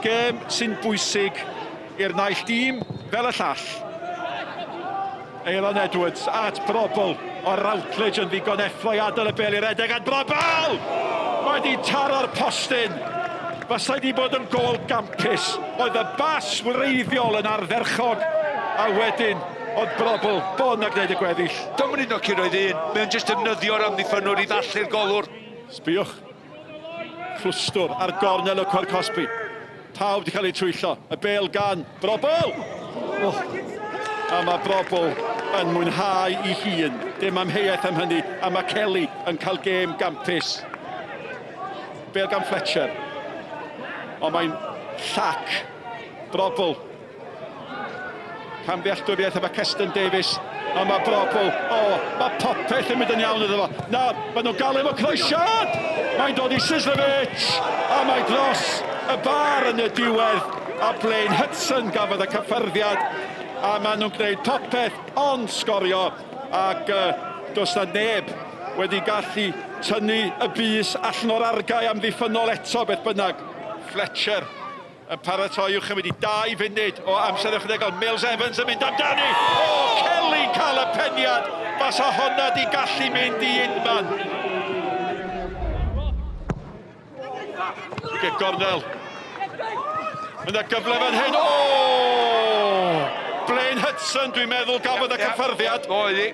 Gêm sy'n bwysig i'r naill dîm fel y llall. Aelon Edwards at Brobbel, o Routledge yn ddigon effro i adael y bêl i redeg at Brobbel! Mae wedi taro'r postyn. Fasai wedi bod yn gôl gampus. Oedd y bas wreiddiol yn ardderchog, a wedyn oedd Brobbel bon a gwneud y gweddill. Dio'm yn un o curoedd un, mae o'n jyst defnyddio'r amddiffynnwr i ddallu'r golwr. Sbïwch. Clwstwr ar gornel y cwr cosbi. Pawb wedi cael eu twyllo. Y bêl gan Brobbel! Oh. A mae Brobbel yn mwynhau i hun. Dim amheuaeth am hynny. A mae Kelly yn cael gêm gampus. Bêl gan Fletcher. Ond mae'n llac. Brobbel. Camddealltwriaeth efo Keston Davies. A mae Brobbel, o, mae popeth yn mynd yn iawn iddo fo. Nawr, maen nhw'n gael efo croesiad! Mae'n dod i Sislevic, a mae dros y bar yn y diwedd. A Blaine Hudson gafodd y cyffyrddiad, a maen nhw'n gwneud popeth ond sgorio, ac does na neb wedi gallu tynnu y bys allan o'r argae amddiffynnol eto, beth bynnag. Fletcher yn paratoi i'w chymryd i 2 funud o amser ychwanegol. Mills Evans yn mynd amdani! O, Kelly'n cael y peniad! Fasa honna di gallu mynd i unman. Gic gornel. Mae yna gyfle fan hyn. O! Blaine Hudson, dwi'n meddwl, gafodd y cyffyrddiad. Oedd hi.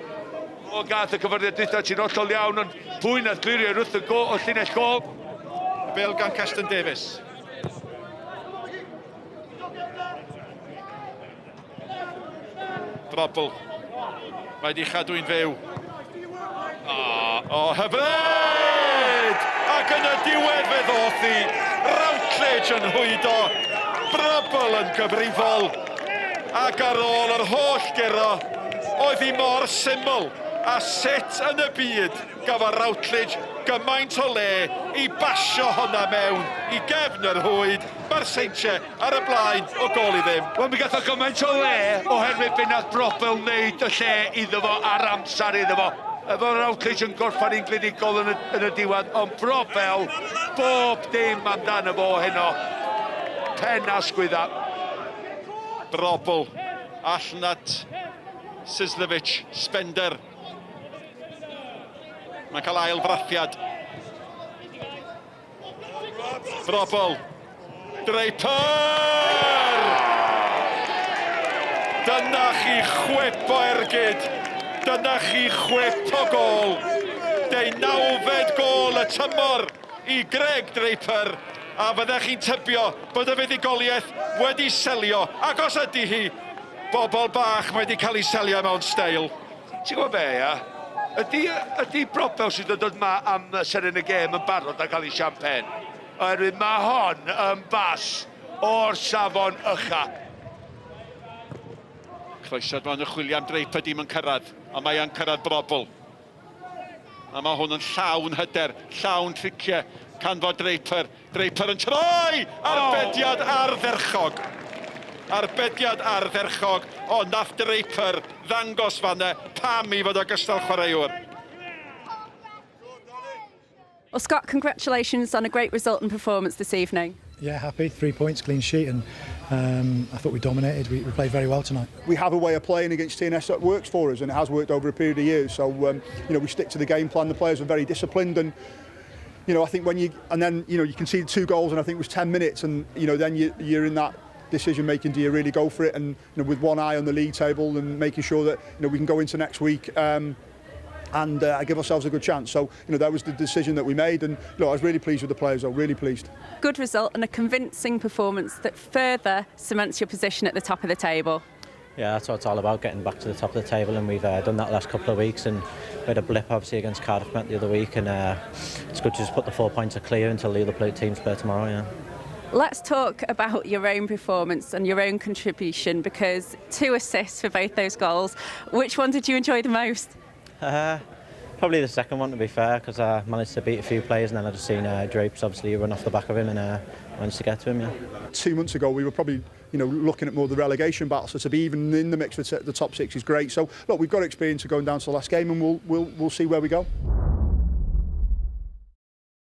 O, gath y cyffyrddiad dwytha, ti'n hollol iawn, ond pwy nath glirio wrth y go, o llinell gol? Bêl gan Keston Davies. Brobbel. Mae di chadw'n fyw. O, o hyfryd! Ac yn y diwedd fe ddoth hi. Routledge yn rhwydo. Brobbel yn gyfrifol. Ac ar ôl yr holl guro, oedd hi mor syml a sut yn y byd gafodd Routledge gymaint o le i basio honna mewn i gefn yr rhwyd. Mae'r Seintiau ar y blaen o gôl i ddim. Wel, mi gath o gymaint o le oherwydd be nath Brobbel wneud y lle iddo fo a'r amser iddo fo. Efo Routledge yn gorffan un glinigol yn y, yn y diwedd, ond Brobbel, bob dim amdano fo heno. Pen a sgwydda. Brobbel allan at Sislevic, Spender. Mae'n cael ail frathiad. Brobbel. Draper! Dyna chi chwip o ergyd. Dyna chi chwip o gôl. Deunawfed gôl y tymor i Greg Draper. A fyddech chi'n tybio bod y fuddugoliaeth wedi selio. Ac os ydy hi, bobl bach mae wedi cael ei selio mewn steil. Ti'n gwybod be, ia? Ydy, ydy Brobbel sydd yn dod ma am seren y gêm yn barod a cael ei champagne? Oherwydd mae hon yn bas o'r safon ucha. Croesiad maen nhw'n chwilio am Draper dim yn cyrraedd, ond mae yn cyrraedd Brobbel. A mae hwn yn llawn hyder, llawn triciau. Canfod Draper, Draper yn troi! Arbediad ardderchog! Arbediad ardderchog, ond nath Draper ddangos fanne pam i fod o gystal chwaraewr. Well, Scott, congratulations on a great result and performance this evening. Yeah, happy. 3 points, clean sheet, and I thought we dominated. We played very well tonight. We have a way of playing against TNS that works for us, and it has worked over a period of years. So, you know, we stick to the game plan. The players are very disciplined, and you know, I think when you, and then, you know, you concede 2 goals, and I think it was 10 minutes, and, you know, then you're in that decision making. Do you really go for it? And, you know, with one eye on the league table and making sure that, you know, we can go into next week and give ourselves a good chance. So, you know, that was the decision that we made, and you know, I was really pleased with the players, though, really pleased. Good result and a convincing performance that further cements your position at the top of the table. Yeah, that's what it's all about, getting back to the top of the table, and we've done that the last couple of weeks, and we had a blip obviously against Cardiff Met the other week, and it's good to just put the 4 points clear until the other teams play tomorrow. Yeah. Let's talk about your own performance and your own contribution, because 2 assists for both those goals. Which one did you enjoy the most? Probably the second one, to be fair, because I managed to beat a few players, and then I just seen Drapes obviously run off the back of him, and managed to get to him. Yeah. 2 months ago we were probably, you know, looking at more of the relegation battle, so to be even in the mix for the top 6 is great. So look, we've got experience of going down to the last game, and we'll see where we go.